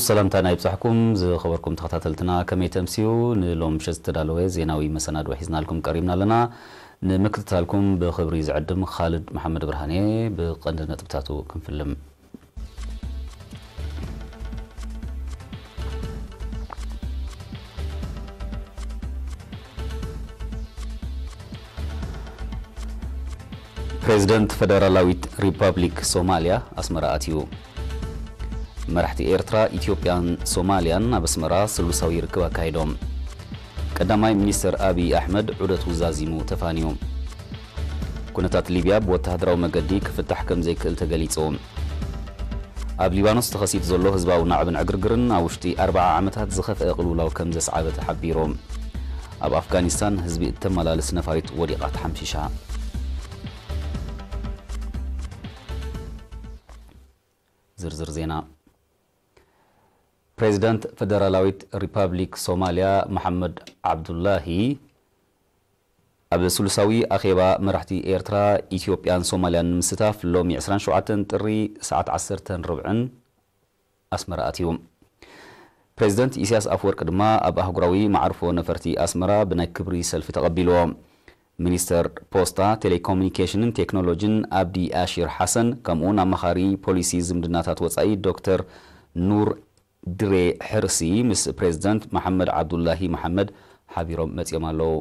ሰላምታና ይብጻሕኩም ዝኸበርኩም ተኸታተልትና፣ ከመይ ተምስዩ? ንሎም ምሸት ዝተዳለወ ዜናዊ መሰናድኦ ሒዝናልኩም ቀሪብና ኣለና። ንምክትታልኩም ብኽብሪ ዝዕድም ኻልድ መሓመድ ብርሃን እየ። ብቐንዲ ነጥብታቱ ክንፍልም። ፕሬዝደንት ፈደራላዊት ሪፐብሊክ ሶማልያ ኣስመራ ኣትዩ። መራሕቲ ኤርትራ፣ ኢትዮጵያን ሶማልያን ኣብ ኣስመራ ስሉሳዊ ርክብ ኣካይዶም። ቀዳማይ ሚኒስተር ኣብይ ኣሕመድ ዑደቱ ዛዚሙ ተፋንዩ። ኩነታት ሊብያ ብወተሃደራዊ መገዲ ክፍታሕ ከም ዘይክእል ተገሊጹ። ኣብ ሊባኖስ ተኸሲቱ ዘሎ ህዝባዊ ናዕብን ዕግርግርን ኣብ ውሽጢ ኣርብዓ ዓመታት ዝኸፍአ ቅልውላው ከም ዘስዓበ ተሓቢሩ። ኣብ ኣፍጋኒስታን ህዝቢ እተመላልስ ነፋሪት ወዲቓ ተሓምሺሻ። ዝርዝር ዜና። ፕሬዚደንት ፈደራላዊት ሪፐብሊክ ሶማልያ መሓመድ ዓብዱላሂ ኣብ ስሉሳዊ ኣኼባ መራሕቲ ኤርትራ፣ ኢትዮጵያን ሶማልያን ንምስታፍ ሎሚ ዕስራን ሸውዓተን ጥሪ ሰዓት ዓሰርተን ርብዕን ኣስመራ ኣትዩ። ፕሬዚደንት ኢሳያስ ኣፈወርቂ ድማ ኣብ ኣህጉራዊ መዓርፎ ነፈርቲ ኣስመራ ብናይ ክብሪ ሰልፊ ተቐቢልዎ። ሚኒስተር ፖስታ፣ ቴሌኮሙኒኬሽንን ቴክኖሎጂን ኣብዲ ኣሺር ሓሰን፣ ከምኡውን ኣማኻሪ ፖሊሲ ዝምድናታት ወጻኢ ዶክተር ኑር ድሬ ሕርሲ ምስ ፕሬዚደንት መሓመድ ዓብዱላሂ መሓመድ ሓቢሮም መጺኦም ኣለዉ።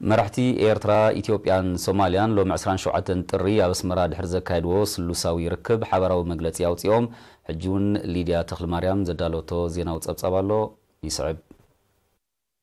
መራሕቲ ኤርትራ፣ ኢትዮጵያን ሶማልያን ሎሚ ዕስራን ሸውዓተን ጥሪ ኣብ ኣስመራ ድሕሪ ዘካየድዎ ስሉሳዊ ርክብ ሓባራዊ መግለጺ ኣውጺኦም። ሕጂ እውን ሊድያ ተኽለማርያም ዘዳለወቶ ዜናዊ ጸብጻብ ኣሎ፣ ይስዕብ።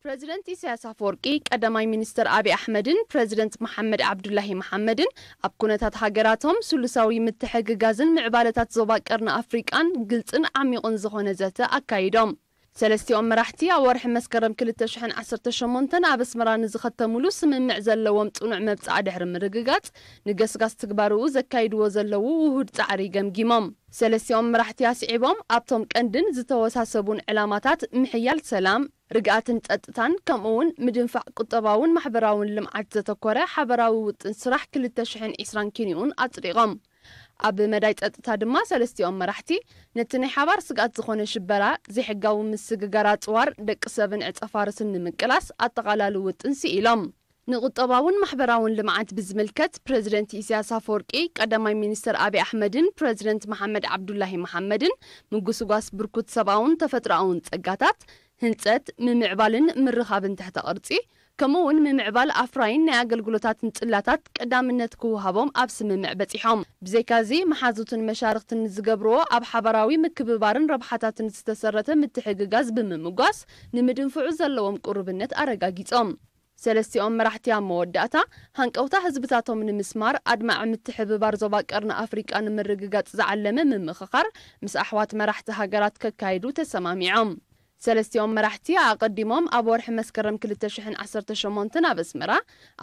ፕረዚደንት ኢሳያስ ኣፈወርቂ፣ ቀዳማይ ሚኒስትር ኣብይ ኣሕመድን ፕረዚደንት መሓመድ ዓብዱላሂ መሓመድን ኣብ ኩነታት ሃገራቶም፣ ስሉሳዊ ምትሕግጋዝን ምዕባለታት ዞባ ቀርኒ ኣፍሪቃን ግልጽን ዓሚቑን ዝኾነ ዘተ ኣካይዶም። ሰለስቲኦም መራሕቲ ኣብ ወርሒ መስከረም ክልተ ሽሕን ዓሰርተ ሸሞንተን ኣብ ኣስመራ ንዝኸተሙሉ ስምምዕ ዘለዎም ጽኑዕ መብጽዓ ድሕሪ ምርግጋጽ፣ ንገስጋስ ትግባርኡ ዘካይድዎ ዘለዉ ውሁድ ጻዕሪ ገምጊሞም። ሰለስቲኦም መራሕቲ ኣስዒቦም፣ ኣብቶም ቀንድን ዝተወሳሰቡን ዕላማታት ምሕያል ሰላም፣ ርግኣትን ጸጥታን፣ ከምኡውን ምድንፋዕ ቁጠባውን ማሕበራውን ልምዓት ዘተኮረ ሓበራዊ ውጥን ስራሕ ክልተ ሽሕን ዕስራን ኪንኡን ኣጽዲቖም። ኣብ መዳይ ጸጥታ ድማ ሰለስቲኦም መራሕቲ ነቲ ናይ ሓባር ስግኣት ዝኾነ ሽበራ፣ ዘይሕጋዊ ምስግጋር ኣጽዋር፣ ደቂ ሰብን ዕጸ ፋርስን ንምቅላስ ኣጠቓላሊ ውጥን ስኢሎም። ንቁጠባውን ማሕበራውን ልምዓት ብዝምልከት ፕረዚደንት ኢሳያስ ኣፈወርቂ፣ ቀዳማይ ሚኒስትር ኣብይ ኣሕመድን ፕረዚደንት መሓመድ ዓብዱላሂ መሓመድን ምጉስጓስ ብርኩት ሰብኣውን ተፈጥሮኣውን ጸጋታት፣ ህንጸት፣ ምምዕባልን ምርኻብን ትሕተ ቅርጺ፣ ከምኡ እውን ምምዕባል ኣፍራይን ናይ ኣገልግሎታትን ጽላታት ቀዳምነት ክወሃቦም ኣብ ስምምዕ በጺሖም። ብዘይካዚ፣ መሓዙትን መሻርኽትን ንዝገብርዎ ኣብ ሓባራዊ ምክብባርን ረብሓታትን ዝተሰረተ ምትሕግጋዝ ብምምጓስ፣ ንምድንፍዑ ዘለዎም ቅሩብነት ኣረጋጊጾም። ሰለስቲኦም መራሕቲ ኣብ መወዳእታ፣ ሃንቀውታ ህዝብታቶም ንምስማር፣ ኣድማዒ ምትሕብባር ዞባ ቀርኒ ኣፍሪቃ ንምርግጋጽ ዝዓለመ ምምኽኻር ምስ ኣሕዋት መራሕቲ ሃገራት ከካይዱ ተሰማሚዖም። ሰለስቲኦም መራሕቲ ኣቐዲሞም ኣብ ወርሒ መስከረም ክልተ ሽሕን ዓሰርተ ሸሞንተን ኣብ ኣስመራ፣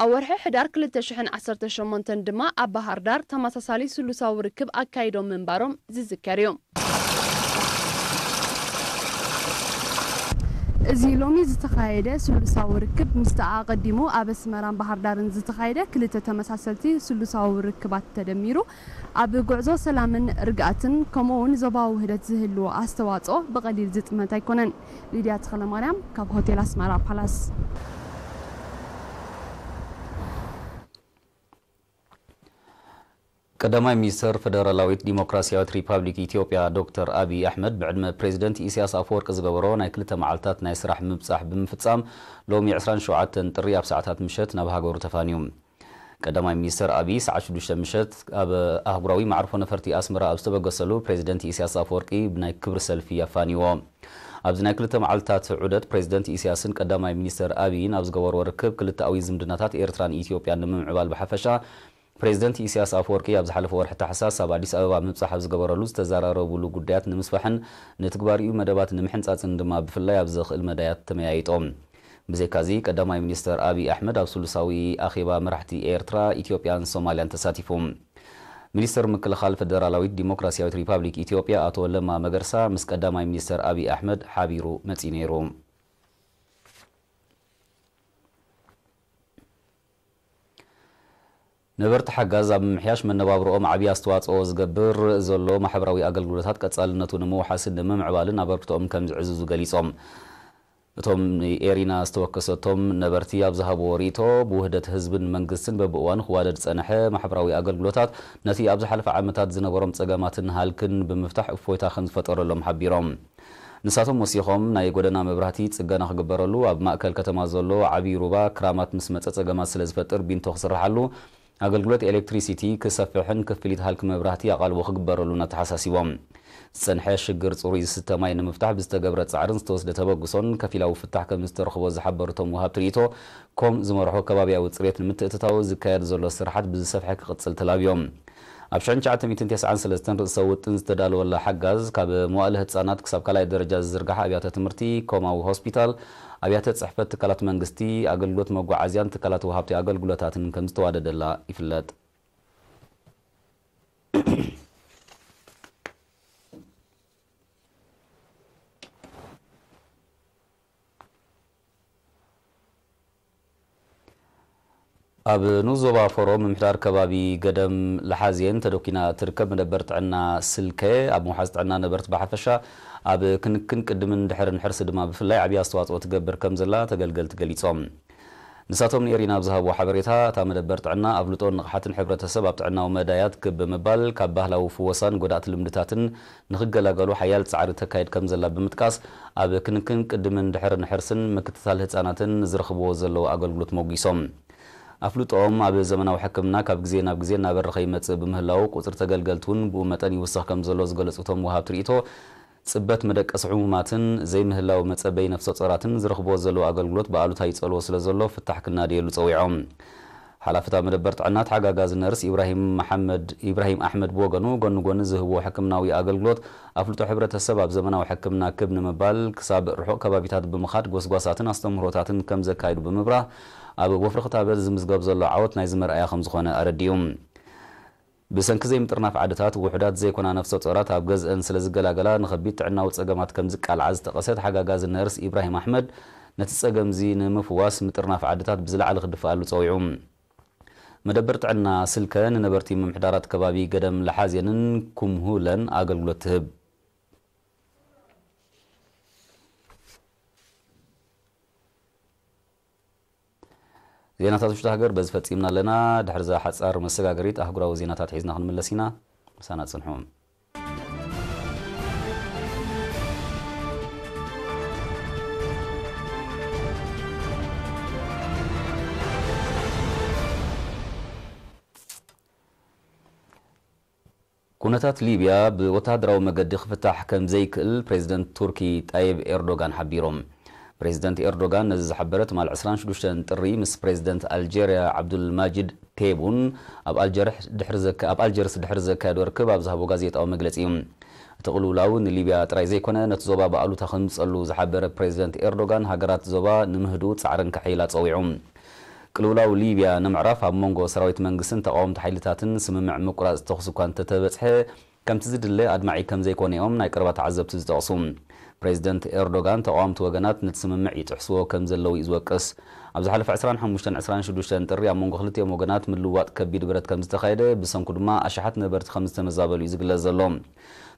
ኣብ ወርሒ ሕዳር ክልተ ሽሕን ዓሰርተ ሸሞንተን ድማ ኣብ ባህር ዳር ተመሳሳሊ ስሉሳዊ ርክብ ኣካይዶም ምንባሮም ዝዝከር እዩ። እዚ ሎሚ ዝተኻየደ ስሉሳዊ ርክብ፣ ምስቲ ኣቐዲሙ ኣብ ኣስመራን ባህር ዳርን ዝተኻየደ ክልተ ተመሳሰልቲ ስሉሳዊ ርክባት ተደሚሩ፣ ኣብ ጉዕዞ ሰላምን ርግኣትን፣ ከምኡ እውን ዞባዊ ውህደት ዝህልዎ ኣስተዋጽኦ ብቐሊል ዝጥመት ኣይኮነን። ሊድያ ተኽለማርያም ካብ ሆቴል ኣስመራ ፓላስ። ቀዳማይ ሚኒስተር ፈደራላዊት ዲሞክራሲያዊት ሪፓብሊክ ኢትዮጵያ ዶክተር ኣብይ ኣሕመድ፣ ብዕድመ ፕሬዚደንት ኢሳያስ ኣፈወርቂ ዝገበሮ ናይ ክልተ መዓልታት ናይ ስራሕ ምብጻሕ ብምፍጻም፣ ሎሚ ዕስራን ሸውዓተን ጥሪ ኣብ ሰዓታት ምሸት ናብ ሃገሩ ተፋንዩ። ቀዳማይ ሚኒስተር ኣብይ ሰዓት ሽዱሽተ ምሸት ኣብ ኣህጉራዊ መዓርፎ ነፈርቲ ኣስመራ ኣብ ዝተበገሰሉ፣ ፕሬዚደንት ኢሳያስ ኣፈወርቂ ብናይ ክብሪ ሰልፊ ኣፋንይዎ። ኣብዚ ናይ ክልተ መዓልታት ዑደት፣ ፕሬዚደንት ኢሳያስን ቀዳማይ ሚኒስተር ኣብይን ኣብ ዝገበርዎ ርክብ፣ ክልተኣዊ ዝምድናታት ኤርትራን ኢትዮጵያን ንምምዕባል ብሓፈሻ፣ ፕሬዚደንት ኢሳያስ ኣፈወርቂ ኣብ ዝሓለፈ ወርሒ ታሕሳስ ኣብ ኣዲስ ኣበባ ምብጻሕ ኣብ ዝገበረሉ፣ ዝተዘራረቡሉ ጉዳያት ንምስፋሕን ንትግባሪኡ መደባት ንምሕንጻጽን ድማ ብፍላይ ኣብ ዘኽእል መዳያት ተመያይጦም። ብዘይካዚ፣ ቀዳማይ ሚኒስተር ኣብይ ኣሕመድ ኣብ ስሉሳዊ ኣኼባ መራሕቲ ኤርትራ፣ ኢትዮጵያን ሶማልያን ተሳቲፉ። ሚኒስተር ምክልኻል ፈደራላዊት ዲሞክራሲያዊት ሪፓብሊክ ኢትዮጵያ ኣቶ ለማ መገርሳ ምስ ቀዳማይ ሚኒስተር ኣብይ ኣሕመድ ሓቢሩ መጺኡ ነይሩ። ነበርቲ ሓጋዝ ኣብ ምምሕያሽ መነባብሮኦም ዓብዪ ኣስተዋፅኦ ዝገብር ዘሎ ማሕበራዊ ኣገልግሎታት ቀፃልነቱ ንምውሓስን ንምምዕባልን ኣበርክቶኦም ከም ዝዕዝዙ ገሊፆም። እቶም ንኤሪና ዝተወከሰቶም ነበርቲ ኣብ ዝሃብዎ ርእይቶ፣ ብውህደት ህዝብን መንግስትን በብእዋኑ ክዋደድ ዝፀንሐ ማሕበራዊ ኣገልግሎታት ነቲ ኣብ ዝሓለፈ ዓመታት ዝነበሮም ፀገማትን ሃልክን ብምፍታሕ እፎይታ ከም ዝፈጠረሎም ሓቢሮም። ንሳቶም ወሲኾም፣ ናይ ጎደና መብራህቲ ጽገና ክግበረሉ፣ ኣብ ማእከል ከተማ ዘሎ ዓብዪ ሩባ ክራማት ምስ መጸ ጸገማት ስለ ዝፈጥር ቢንቶ ክስርሓሉ፣ ኣገልግሎት ኤሌክትሪሲቲ ክሰፍሕን ክፍሊት ሃልኪ መብራህቲ ኣቓልቦ ክግበረሉን ኣተሓሳሲቦም። ዝጸንሐ ሽግር ጽሩይ ዝስተ ማይ ንምፍታሕ ብዝተገብረ ጻዕርን ዝተወስደ ተበግሶን ከፊላዊ ፍታሕ ከም ዝተረኽቦ ዝሓበሩ እቶም ወሃብቲ ርእይቶ፣ ኮም ዝመርሖ ከባብያዊ ጽሬት ንምትእትታው ዝካየድ ዘሎ ስራሓት ብዝሰፍሐ ክቕጽል ተላብዮም። ኣብ ሽሕን ትሽዓተ ሚእትን ተስዓን ሰለስተን ርእሰ ውጥን ዝተዳለወላ ሓጋዝ፣ ካብ መዋእለ ህጻናት ክሳብ ካልኣይ ደረጃ ዝዝርጋሕ ኣብያተ ትምህርቲ፣ ኮማዊ ሆስፒታል፣ ኣብያተ ጽሕፈት ትካላት መንግስቲ፣ ኣገልግሎት መጓዓዝያን ትካላት ወሃብቲ ኣገልግሎታትን ከም ዝተዋደደላ ይፍለጥ። ኣብ ንኡስ ዞባ ፎሮ ምምሕዳር ከባቢ ገደም ለሓዜን ተደኲና እትርከብ መደበር ጥዕና ስልከ፣ ኣብ ምውሓስ ጥዕና ነበርቲ ብሓፈሻ፣ ኣብ ክንክን ቅድምን ድሕርን ሕርሲ ድማ ብፍላይ ዓብዪ ኣስተዋፅኦ ትገብር ከም ዘላ ተገልገልቲ ገሊፆም። ንሳቶም ንኤሪና ኣብ ዝሃብዎ ሓበሬታ፣ እታ መደበር ጥዕና ኣፍልጦን ንቕሓትን ሕብረተሰብ ኣብ ጥዕናዊ መዳያት ክብ ብምባል፣ ካብ ባህላዊ ፍወሳን ጎዳእቲ ልምድታትን ንኽገላገሉ ሓያል ጻዕሪ ተካይድ ከም ዘላ ብምጥቃስ፣ ኣብ ክንክን ቅድምን ድሕርን ሕርስን ምክትታል ህጻናትን ዝረኽብዎ ዘለዉ ኣገልግሎት ሞጒሶም። ኣፍልጦኦም ኣብ ዘመናዊ ሕክምና ካብ ግዜ ናብ ግዜ እናበረኸ ይመጽእ ብምህላዉ፣ ቁጽሪ ተገልገልቲ እውን ብኡ መጠን ይውስኽ ከም ዘሎ ዝገለጹ እቶም ወሃብቲ ርኢቶ፣ ጽበት መደቀሲ ሕሙማትን ዘይምህላው መጸበይ ነፍሰ ጾራትን ዝረኽብዎ ዘለዉ ኣገልግሎት ብኣሉታ ይጸልዎ ስለ ዘሎ ፍታሕ ክናደየሉ ጸዊዖም። ሓላፊ እታ መደበር ጥዕና ተሓጋጋዚ ነርስ ኢብራሂም መሓመድ፣ ኢብራሂም ኣሕመድ ብወገኑ፣ ጎኒ ጎኒ ዝህብዎ ሕክምናዊ ኣገልግሎት ኣፍልጦ ሕብረተሰብ ኣብ ዘመናዊ ሕክምና ክብ ንምባል ክሳብ ርሑቕ ከባቢታት ብምኻድ ጎስጓሳትን ኣስተምህሮታትን ከም ዘካይዱ ብምብራህ፣ ኣብ ወፍሪ ክታበት ዝምዝገብ ዘሎ ዓወት ናይዚ መርኣያ ከም ዝኾነ ኣረዲኡ። ብሰንኪ ዘይምጥርናፍ ዓድታት፣ ውሑዳት ዘይኮና ነፍሰ ጾራት ኣብ ገዝአን ስለ ዝገላገላ ንኸቢድ ጥዕናዊ ጸገማት ከም ዝቃልዓ ዝጠቐሰ ተሓጋጋዚ ነርስ ኢብራሂም ኣሕመድ፣ ነቲ ጸገምዚ ንምፍዋስ ምጥርናፍ ዓድታት ብዝለዓለ ክድፍኣሉ ጸዊዑ። መደበር ጥዕና ስልከ ንነበርቲ ምምሕዳራት ከባቢ ገደም ለሓዜንን ኩምሁለን ኣገልግሎት ትህብ። ዜናታት ውሽጢ ሃገር በዚ ፈጺምና ኣለና። ድሕሪ እዛ ሓጻር መሰጋገሪት ኣህጉራዊ ዜናታት ሒዝና ክንምለስ ኢና። ምሳና ጽንሑ። ኩነታት ሊብያ ብወተሃደራዊ መገዲ ክፍታሕ ከም ዘይክእል ፕሬዚደንት ቱርኪ ጣይብ ኤርዶጋን ሓቢሮም። ፕሬዚደንት ኤርዶጋን ነዚ ዝሓበረ ትማል ዕስራን ሽዱሽተን ጥሪ ምስ ፕሬዚደንት ኣልጀርያ ዓብዱልማጂድ ቴቡን ኣብ ኣልጀርሕ ድሕሪ ዘካ-፣ ኣብ ኣልጀርስ ድሕሪ ዘካየዶ ርክብ ኣብ ዝሃቦ ጋዜጣዊ መግለጺ እዩ። እቲ ቅልውላው ንሊብያ ጥራይ ዘይኮነ፣ ነቲ ዞባ ብኣሉታ ከምዝጸሉ ዝሓበረ ፕሬዚደንት ኤርዶጋን፣ ሃገራት ዞባ ንምህድኡ ጻዕረን ከሐይላ ጸዊዑ። ቅልውላው ሊብያ ንምዕራፍ ኣብ መንጎ ሰራዊት መንግስትን ተቓወምቲ ሓይልታትን ስምምዕ ምቁራጽ ተኹሲ እኳ እንተተበጽሐ፣ ከምቲ ዝድለ ኣድማዒ ከም ዘይኮነ እዮም ናይ ቀረባ ተዓዘብቲ ዝጠቕሱ። ፕሬዚደንት ኤርዶጋን፣ ተቓወምቲ ወገናት ነቲ ስምምዕ ይጥሕስዎ ከም ዘለዉ እዩ ዝወቅስ። ኣብ ዝሓለፈ ዕስራን ሓሙሽተን ዕስራን ሽዱሽተን ጥሪ ኣብ መንጎ ክልቲኦም ወገናት ምልውዋጥ ከቢድ ብረት ከም ዝተኻየደ፣ ብሰንኩ ድማ ኣሽሓት ነበርቲ ከም ዝተመዛበሉ እዩ ዝግለጽ ዘሎ።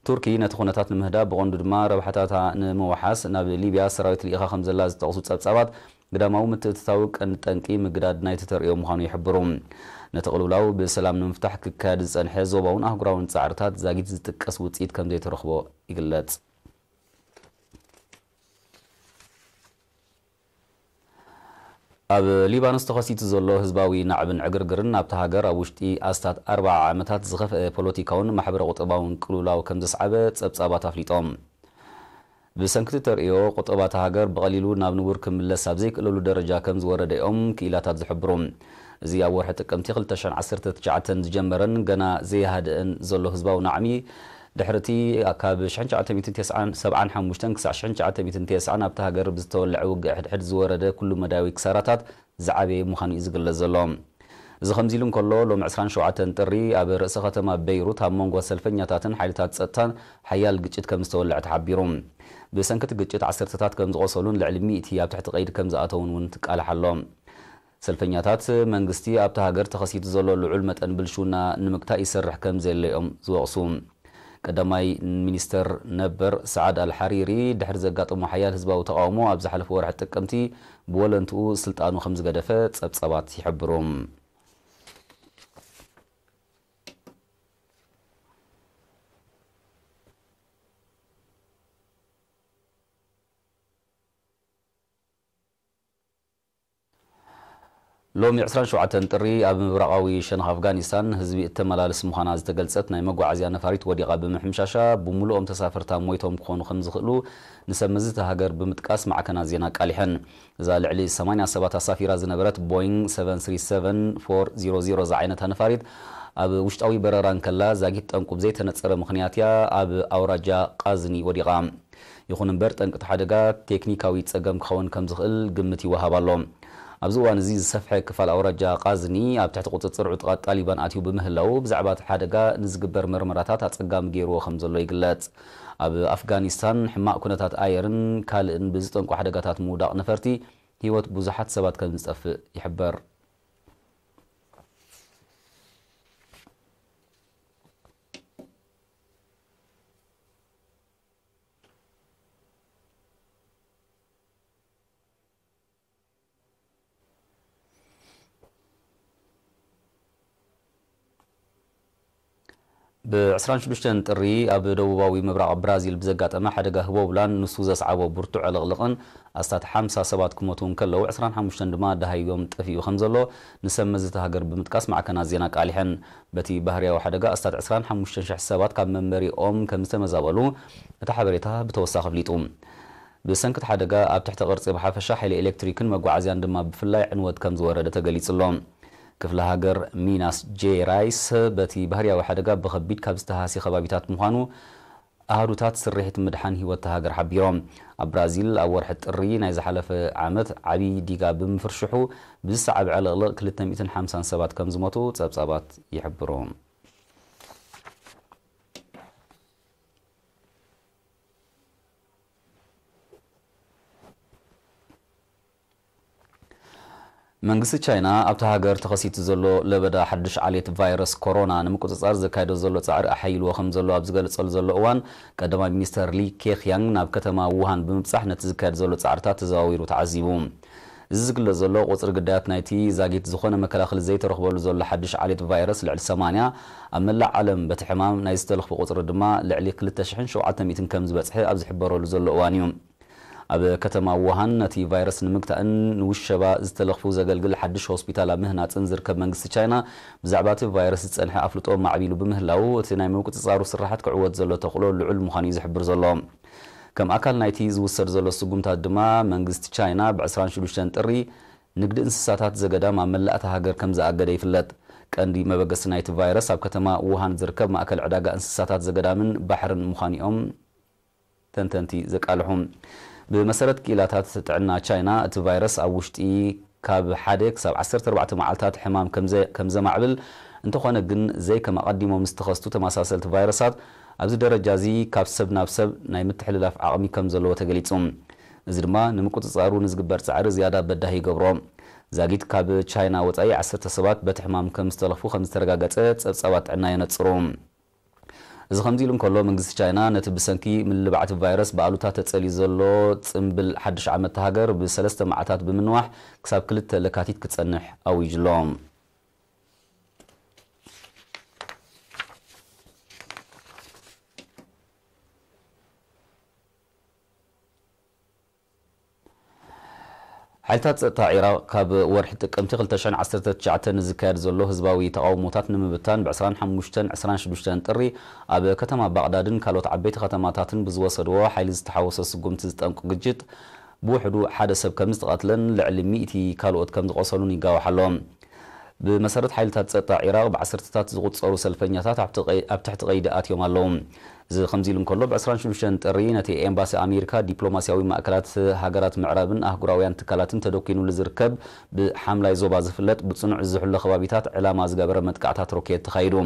ቱርኪ ነቲ ኩነታት ንምህዳእ፣ ብቐንዱ ድማ ረብሓታታ ንምውሓስ ናብ ሊብያ ሰራዊት ልኢኻ ከም ዘላ ዝጠቕሱ ጸብጻባት፣ ግዳማዊ ምትእትታው ቀንዲ ጠንቂ ምግዳድ ናይቲ ተርእዮ ምዃኑ ይሕብሩ። ነቲ ቅልውላው ብሰላም ንምፍታሕ ክካየድ ዝጸንሐ ዞባውን ኣህጉራውን ጻዕርታት ዛጊት ዝጥቀስ ውጽኢት ከም ዘይተረኽቦ ይግለጽ። ኣብ ሊባኖስ ተኸሲቱ ዘሎ ህዝባዊ ናዕብን ዕግርግርን፣ ኣብታ ሃገር ኣብ ውሽጢ ኣስታት ኣርብዓ ዓመታት ዝኸፍአ ፖለቲካውን ማሕበረ-ቁጠባውን ቅልውላው ከም ዘስዓበ ጸብጻባት ኣፍሊጦም። ብሰንኪ እቲ ተርእዮ፣ ቁጠባ እታ ሃገር ብቐሊሉ ናብ ንቡር ክምለስ ኣብ ዘይክእለሉ ደረጃ ከም ዝወረደ እዮም ክኢላታት ዝሕብሩ። እዚ ኣብ ወርሒ ጥቅምቲ ክልተ ሽሕን ዓሰርተ ትሽዓተን ዝጀመረን ገና ዘይሃደአን ዘሎ ህዝባዊ ናዕቢ፣ ድሕሪ እቲ ካብ ሽሕን ትሽዓተ ሚእትን ተስዓን፣ ሰብዓን ሓሙሽተን ክሳዕ ሽሕን ትሽዓተ ሚእትን ተስዓን ኣብታ ሃገር ብዝተወልዐ ውግእ ሕድሕድ ዝወረደ ኩሉ መዳያዊ ክሳራታት ዝዓበየ ምዃኑ እዩ ዝግለጽ ዘሎ። እዚ ከምዚ ኢሉ እንከሎ፣ ሎም ዕስራን ሸውዓተን ጥሪ ኣብ ርእሰ ከተማ ቤይሩት ኣብ መንጎ ሰልፈኛታትን ሓይልታት ጸጥታን ሓያል ግጭት ከም ዝተወልዐ ተሓቢሩ። ብሰንኪ እቲ ግጭት ዓሰርተታት ከም ዝቖሰሉን ልዕሊ ሚእቲ ኣብ ትሕቲ ቀይዲ ከም ዝኣተውን እውን ትቃላሕ ኣሎ። ሰልፈኛታት መንግስቲ ኣብታ ሃገር ተኸሲቱ ዘሎ ልዑል መጠን ብልሽውና ንምግታእ ይሰርሕ ከም ዘየለዮም ዝወቕሱ። ቀዳማይ ሚኒስተር ነበር ሰዓድ ኣልሓሪሪ ድሕሪ ዘጋጠሞ ሓያል ህዝባዊ ተቓውሞ ኣብ ዝሓለፈ ወርሒ ጥቅምቲ ብወለንትኡ ስልጣኑ ከም ዝገደፈ ጸብጻባት ይሕብሩ። ሎሚ ዕስራን ሸውዓተን ጥሪ ኣብ ምብራቓዊ ሸነኽ ኣፍጋኒስታን ህዝቢ እተመላልስ ምዃና ዝተገልጸት ናይ መጓዓዝያ ነፋሪት ወዲቓ ብምሕምሻሻ፣ ብምሉኦም ተሳፈርታ ሞይቶም ክኾኑ ከም ዝኽእሉ ንሰብ መዚ እታ ሃገር ብምጥቃስ ማዕከናት ዜና ኣቃሊሐን። እዛ ልዕሊ ሰማንያ ሰባት ኣሳፊራ ዝነበረት ቦይንግ ሰቨን ስሪ ሰቨን ፎር ዚሮ ዚሮ ዝዓይነታ ነፋሪት ኣብ ውሽጣዊ በረራ እንከላ ዛጊት ጠንቁ ብዘይተነጸረ ምኽንያት እያ ኣብ ኣውራጃ ቃዝኒ ወዲቓ። ይኹን እምበር፣ ጠንቂ እቲ ሓደጋ ቴክኒካዊ ጸገም ክኸውን ከም ዝኽእል ግምት ይወሃብ ኣሎ። ኣብዚ እዋን እዚ ዝሰፍሐ ክፋል ኣውራጃ ቃዝኒ ኣብ ትሕቲ ቁጽጽር ዕጡቓት ጣሊባን ኣትዩ ብምህላዉ፣ ብዛዕባ እቲ ሓደጋ ንዝግበር መርመራታት ኣጸጋሚ ገይርዎ ከም ዘሎ ይግለጽ። ኣብ ኣፍጋኒስታን፣ ሕማቕ ኩነታት ኣየርን ካልእን ብዝጠንቁ ሓደጋታት ምውዳቕ ነፈርቲ፣ ህይወት ብዙሓት ሰባት ከም ዝጠፍእ ይሕበር። ብ ዕስራን ሽዱሽተን ጥሪ ኣብ ደቡባዊ ምብራቕ ብራዚል ብዘጋጠመ ሓደጋ ህቦብላን ንሱ ዘስዓቦ ብርቱዕ ዕልቕልቕን ኣስታት ሓምሳ ሰባት ክሞቱ እንከለዉ፣ ዕስራን ሓሙሽተን ድማ ደሃዮም ጠፊኡ ከም ዘሎ ንሰብ መዚ እታ ሃገር ብምጥቃስ ማዕከናት ዜና ኣቃሊሐን። በቲ ባህርያዊ ሓደጋ ኣስታት ዕስራን ሓሙሽተን ሽሕ ሰባት ካብ መንበሪኦም ከም ዝተመዛበሉ እቲ ሓበሬታ ብተወሳኺ ኣፍሊጡ። ብሰንኪ እቲ ሓደጋ ኣብ ትሕቲ ቅርጺ ብሓፈሻ ሓይሊ ኤሌክትሪክን መጓዓዝያን ድማ ብፍላይ ዕንወት ከም ዝወረደ ተገሊጹ ኣሎ። ክፍለ ሃገር ሚናስ ጄራይስ በቲ ባህርያዊ ሓደጋ ብኸቢድ ካብ ዝተሃስየ ከባቢታት ምዃኑ ኣሃዱታት ስርሒት ምድሓን ህይወት እታ ሃገር ሓቢሮም። ኣብ ብራዚል ኣብ ወርሒ ጥሪ ናይ ዝሓለፈ ዓመት ዓቢ ዲጋ ብምፍርሽሑ ብዝሰዓበ ዕልቕልቕ ክልተ ሚእትን ሓምሳን ሰባት ከም ዝሞቱ ጸብጻባት ይሕብሩ። መንግስቲ ቻይና ኣብታ ሃገር ተኸሲቱ ዘሎ ለበዳ ሓድሽ ዓሌት ቫይረስ ኮሮና ንምቁጽጻር ዘካየዶ ዘሎ ጻዕሪ ኣሓይልዎ ከም ዘሎ ኣብ ዝገለጸሉ ዘሎ እዋን፣ ቀዳማይ ሚኒስተር ሊ ኬክያንግ ናብ ከተማ ውሃን ብምብጻሕ ነቲ ዝካየድ ዘሎ ጻዕርታት ተዘዋዊሩ ተዓዚቡ። እዚ ዝግለጽ ዘሎ ቁጽሪ ግዳያት ናይቲ ዛጊት ዝኾነ መከላኸሊ ዘይተረኽበሉ ዘሎ ሓድሽ ዓሌት ቫይረስ ልዕሊ ሰማንያ፣ ኣብ መላእ ዓለም በቲ ሕማም ናይ ዝተለኽፉ ቁጽሪ ድማ ልዕሊ ክልተ ሽሕን ሸውዓተ ሚእትን ከም ዝበጽሐ ኣብ ዝሕበረሉ ዘሎ እዋን እዩ። ኣብ ከተማ ውሃን ነቲ ቫይረስ ንምግታእን ንውሸባ ዝተለኽፉ ዘገልግል ሓድሽ ሆስፒታል ኣብ ምህናጽን ዝርከብ መንግስቲ ቻይና፣ ብዛዕባ እቲ ቫይረስ ዝጸንሐ ኣፍልጦ ማዕቢሉ ብምህላዉ፣ እቲ ናይ ምቁጽጻሩ ስራሓት ክዕወት ዘሎ ተኽእሎ ልዑል ምዃኑ እዩ ዝሕብር ዘሎ። ከም ኣካል ናይቲ ዝውሰድ ዘሎ ስጉምታት ድማ፣ መንግስቲ ቻይና ብ ዕስራን ሽዱሽተን ጥሪ ንግዲ እንስሳታት ዘገዳም ኣብ መላእ እታ ሃገር ከም ዝኣገደ ይፍለጥ። ቀንዲ መበገሲ ናይቲ ቫይረስ ኣብ ከተማ ውሃን ዝርከብ ማእከል ዕዳጋ እንስሳታት ዘገዳምን ባሕርን ምዃኑ እዮም ተንተንቲ ዘቃልሑ። ብመሰረት ክኢላታት ጥዕና ቻይና፣ እቲ ቫይረስ ኣብ ውሽጢ ካብ ሓደ ክሳብ ዓሰርተ ኣርባዕተ መዓልታት ሕማም ከም ዘ-፣ ከም ዘማዕብል፣ እንተኾነ ግን ዘይከም ኣቐዲሞም ዝተኸስቱ ተመሳሰልቲ ቫይረሳት ኣብዚ ደረጃ እዚ ካብ ሰብ ናብ ሰብ ናይ ምትሕልላፍ ዓቕሚ ከም ዘለዎ ተገሊጹ። እዚ ድማ ንምቁጽጻሩ ንዝግበር ጻዕሪ ዝያዳ በዳሂ ይገብሮ። ዛጊት ካብ ቻይና ወጻኢ ዓሰርተ ሰባት በቲ ሕማም ከም ዝተለኽፉ ከም ዝተረጋገጸ ጸብጻባት ጥዕና የነጽሩ። እዚ ከምዚ ኢሉ እንከሎ፣ መንግስቲ ቻይና ነቲ ብሰንኪ ምልባዕቲ ቫይረስ ብኣሉታ ተጸልዩ ዘሎ ጽምብል ሓድሽ ዓመት እታ ሃገር ብሰለስተ መዓልታት ብምንዋሕ ክሳብ ክልተ ለካቲት ክጸንሕ ኣዊጁ ኣሎ። ሓይልታት ጸጥታ ዒራቕ ካብ ወርሒ ጥቅምቲ ክልተ ሽሕን ዓሰርተ ትሽዓተን ዝካየድ ዘሎ ህዝባዊ ተቓውሞታት ንምብታን ብ ዕስራን ሓሙሽተን ዕስራን ሽዱሽተን ጥሪ ኣብ ከተማ ባቕዳድን ካልኦት ዓበይቲ ከተማታትን ብዝወሰድዎ ሓይሊ ዝተሓወሶ ስጉምቲ ዝጠንቁ ግጭት ብውሕዱ ሓደ ሰብ ከም ዝተቐትለን ልዕሊ ሚእቲ ካልኦት ከም ዝቖሰሉን ይጋዋሕ ኣሎ። ብመሰረት ሓይልታት ጸጥታ ዒራቕ፣ ብዓሰርተታት ዝቑጸሩ ሰልፈኛታት ኣብ ትቐይ-፣ ኣብ ትሕቲ ቀይዲ ኣትዮም ኣለዉ። እዚ ከምዚ ኢሉ እንከሎ፣ ብ ዕስራን ሽዱሽተን ጥሪ ነቲ ኤምባሲ ኣሜሪካ፣ ዲፕሎማስያዊ ማእከላት ሃገራት ምዕራብን ኣህጉራውያን ትካላትን ተደኲኑሉ ዝርከብ ብሓምላይ ዞባ ዝፍለጥ ብጽኑዕ ዝሕሎ ከባቢታት ዕላማ ዝገበረ መጥቃዕታት ሮኬት ተኻይዱ።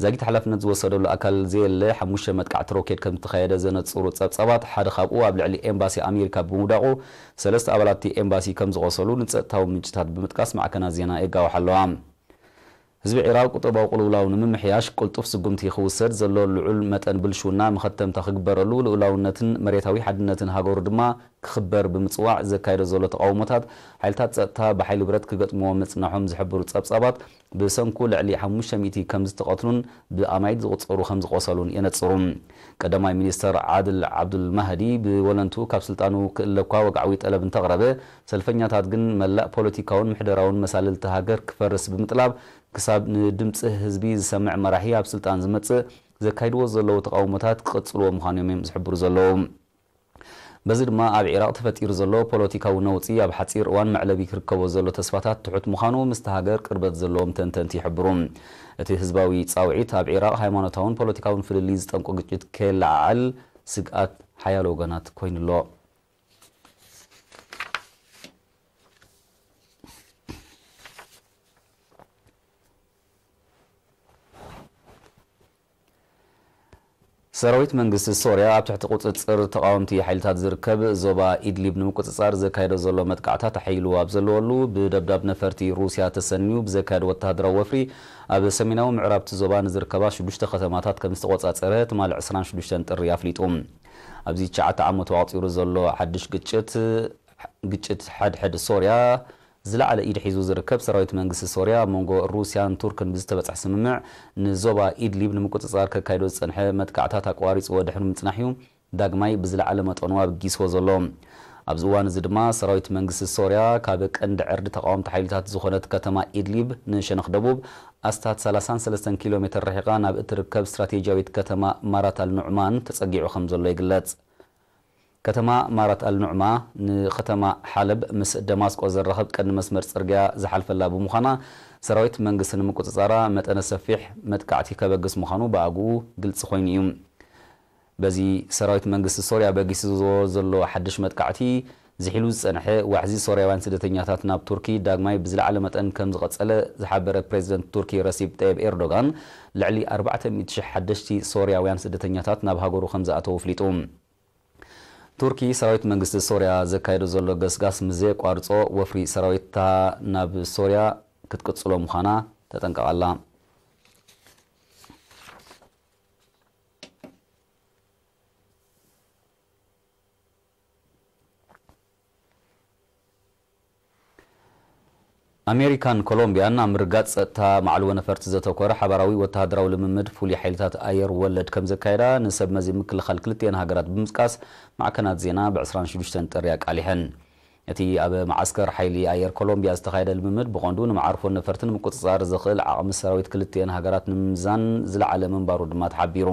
ዛጊት ሓላፍነት ዝወሰደሉ ኣካል ዘየለ፣ ሓሙሽተ መጥቃዕቲ ሮኬት ከም ዝተኻየደ ዘነጽሩ ጸብጻባት፣ ሓደ ካብኡ ኣብ ልዕሊ ኤምባሲ ኣሜሪካ ብምውዳቑ፣ ሰለስተ ኣባላት እቲ ኤምባሲ ከም ዝቖሰሉ ንጸጥታዊ ምንጭታት ብምጥቃስ ማዕከናት ዜና የጋውሓ ኣለዋ። ህዝቢ ዒራቕ ቁጠባዊ ቅልውላው ንምምሕያሽ ቅልጡፍ ስጉምቲ ክውሰድ፣ ዘሎ ልዑል መጠን ብልሽውና መኸተምታ ክግበረሉ፣ ልኡላውነትን መሬታዊ ሓድነትን ሃገሩ ድማ ክኽበር ብምጽዋዕ ዘካየዶ ዘሎ ተቓውሞታት፣ ሓይልታት ጸጥታ ብሓይሊ ብረት ክገጥምዎ ምጽናሖም ዝሕብሩ ጸብጻባት፣ ብሰንኩ ልዕሊ ሓሙሽተ ሚእቲ ከም ዝተቐትሉን ብኣማኢት ዝቑጸሩ ከም ዝቖሰሉን የነጽሩ። ቀዳማይ ሚኒስተር ዓድል ዓብዱል ማህዲ ብወለንቱ ካብ ስልጣኑ ክእለ እኳ ወግዓዊ ጠለብ እንተቕረበ፣ ሰልፈኛታት ግን መላእ ፖለቲካውን ምሕደራውን መሳልልቲ ሃገር ክፈርስ ብምጥላብ፣ ክሳብ ንድምጺ ህዝቢ ዝሰምዕ መራሒ ኣብ ስልጣን ዝመጽእ፣ ዘካይድዎ ዘለዉ ተቓውሞታት ክቕጽልዎ ምዃኖም እዮም ዝሕብሩ ዘለዉ። በዚ ድማ ኣብ ዒራቕ ተፈጢሩ ዘሎ ፖለቲካዊ ነውጺ ኣብ ሓጺር እዋን መዕለቢ ክርከቦ ዘሎ ተስፋታት ትሑት ምዃኑ ምስቲ ሃገር ቅርበት ዘለዎም ተንተንቲ ይሕብሩ። እቲ ህዝባዊ ጻውዒት ኣብ ዒራቕ ሃይማኖታውን ፖለቲካውን ፍልልይ ዝጠንቁ ግጭት ከየለዓዕል ስግኣት ሓያሎ ወገናት ኮይኑሎ። ሰራዊት መንግስቲ ሶርያ ኣብ ትሕቲ ቁጽጽር ተቓወምቲ ሓይልታት ዝርከብ ዞባ ኢድሊብ ንምቁጽጻር ዘካየዶ ዘሎ መጥቃዕታት ኣሐይሉ ኣብ ዘለወሉ፣ ብደብዳብ ነፈርቲ ሩስያ ተሰንዩ ብዘካየዶ ወተሃደራዊ ወፍሪ፣ ኣብ ሰሜናዊ ምዕራብ እቲ ዞባ ንዝርከባ ሽዱሽተ ከተማታት ከም ዝተቆጻጸረ ትማሊ ዕስራን ሽዱሽተን ጥሪ ኣፍሊጡ። ኣብዚ ትሽዓተ ዓመቱ ኣቑጺሩ ዘሎ ሓድሽ ግጭት፣ ግጭት ሓድሕድ ሶርያ ዝለዓለ ኢድ ሒዙ ዝርከብ ሰራዊት መንግስቲ ሶርያ፣ ኣብ መንጎ ሩስያን ቱርክን ብዝተበጽሐ ስምምዕ፣ ንዞባ ኢድሊብ ንምቁጽጻር ከካይዶ ዝጸንሐ መጥቃዕታት ኣቋሪጽዎ ድሕሪ ምጽናሕ'ዩ ዳግማይ ብዝለዓለ መጠኑ ኣብጊስዎ ዘሎ። ኣብዚ እዋን እዚ ድማ፣ ሰራዊት መንግስቲ ሶርያ ካብ ቀንዲ ዕርዲ ተቓወምቲ ሓይልታት ዝኾነት ከተማ ኢድሊብ ንሸነኽ ደቡብ ኣስታት ሰላሳን ሰለስተን ኪሎ ሜተር ርሒቓ ናብ እትርከብ ስትራቴጂያዊት ከተማ ማራት ኣል ኑዕማን ተጸጊዑ ከም ዘሎ ይግለጽ። ከተማ ማራት ኣል ኑዕማ ንከተማ ሓለብ ምስ ደማስቆ ዘራኽብ ቀንዲ መስመር ጽርግያ ዝሓልፈላ ብምዃና፣ ሰራዊት መንግስቲ ንምቁጽጻራ መጠነ ሰፊሕ መጥቃዕቲ ከበግስ ምዃኑ ብኣግኡ ግልጺ ኮይኑ እዩ። በዚ ሰራዊት መንግስቲ ሶርያ በጊስዎ ዘሎ ሓድሽ መጥቃዕቲ፣ ዝሒሉ ዝጸንሐ ዋሕዚ ሶርያውያን ስደተኛታት ናብ ቱርኪ ዳግማይ ብዝለዓለ መጠን ከም ዝቐጸለ ዝሓበረ ፕሬዚደንት ቱርኪ ረሲፕ ጠይብ ኤርዶጋን፣ ልዕሊ ኣርባዕተ ሚእቲ ሽሕ ሓደሽቲ ሶርያውያን ስደተኛታት ናብ ሃገሩ ከም ዝኣተዉ ኣፍሊጡ። ቱርኪ፣ ሰራዊት መንግስቲ ሶርያ ዘካየዶ ዘሎ ገስጋስ ምስ ዘየቋርጾ፣ ወፍሪ ሰራዊታ ናብ ሶርያ ክትቅጽሎ ምዃና ተጠንቀቓ ኣላ። ኣሜሪካን ኮሎምቢያን ኣብ ምርጋጽ ጸጥታ መዓልቦ ነፈርቲ ዘተኮረ ሓባራዊ ወተሃደራዊ ልምምድ ፍሉይ ሓይልታት ኣየር ወለድ ከም ዘካየዳ ንሰብ መዚ ምክልኻል ክልቲኤን ሃገራት ብምጥቃስ ማዕከናት ዜና ብ ዕስራን ሽዱሽተን ጥሪ ኣቃሊሐን። እቲ ኣብ መዓስከር ሓይሊ ኣየር ኮሎምቢያ ዝተኻየደ ልምምድ ብቐንዱ ንመዓርፎ ነፈርቲ ንምቁጽጻር ዘኽእል ዓቕሚ ሰራዊት ክልቲኤን ሃገራት ንምምዛን ዝለዓለ ምንባሩ ድማ ተሓቢሩ።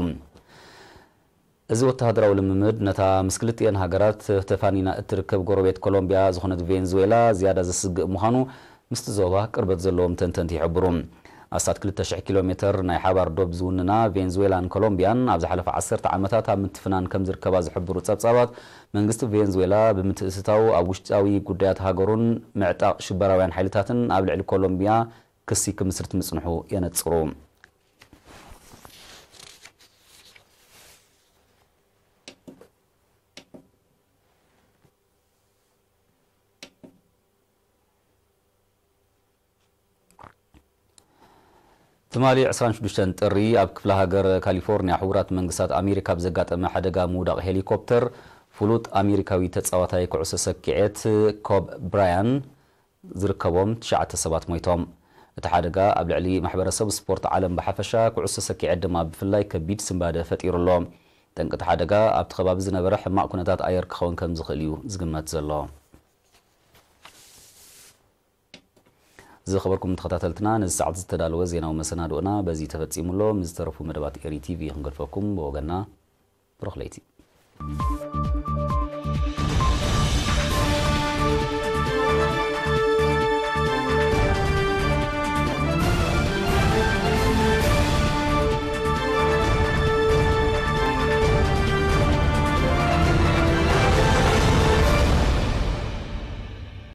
እዚ ወተሃደራዊ ልምምድ ነታ ምስ ክልቲኤን ሃገራት ተፋኒና እትርከብ ጎረቤት ኮሎምቢያ ዝኾነት ቬንዙዌላ ዝያዳ ዘስግእ ምዃኑ ምስቲ ዞባ ቅርበት ዘለዎም ተንተንቲ ይሕብሩ። ኣስታት ክልተ ሽሕ ኪሎ ሜተር ናይ ሓባር ዶብ ዝውንና ቬንዙዌላን ኮሎምቢያን ኣብ ዝሓለፈ ዓሰርተ ዓመታት ኣብ ምትፍናን ከም ዝርከባ ዝሕብሩ ጸብጻባት፣ መንግስቲ ቬንዙዌላ ብምትእትታው ኣብ ውሽጣዊ ጉዳያት ሃገሩን ምዕጣቕ ሽበራውያን ሓይልታትን ኣብ ልዕሊ ኮሎምቢያ ክሲ ክምስርት ምጽንሑ የነጽሩ። ትማሊ ዕስራን ሽዱሽተን ጥሪ ኣብ ክፍለ ሃገር ካሊፎርኒያ ሕቡራት መንግስታት ኣሜሪካ ብዘጋጠመ ሓደጋ ምውዳቕ ሄሊኮፕተር ፍሉጥ ኣሜሪካዊ ተጻዋታይ ኩዕሶ ሰኪዔት ኮብ ብራያን ዝርከቦም ትሽዓተ ሰባት ሞይቶም። እቲ ሓደጋ ኣብ ልዕሊ ማሕበረሰብ ስፖርት ዓለም ብሓፈሻ፣ ኩዕሶ ሰኪዔት ድማ ብፍላይ ከቢድ ስንባደ ፈጢሩ ኣሎ። ጠንቂ እቲ ሓደጋ ኣብቲ ከባቢ ዝነበረ ሕማቕ ኩነታት ኣየር ክኸውን ከም ዝኽእል እዩ ዝግመት ዘሎ። ዝኸበርኩም ተኸታተልትና፣ ነዚ ሰዓት ዝተዳለወ ዜናዊ መሰናድኦና በዚ ተፈጺሙ ኣሎ። ምስ ዝተረፉ መደባት ኤሪ ቲቪ ክንገድፈኩም። ብወገንና ብሩኽ ለይቲ።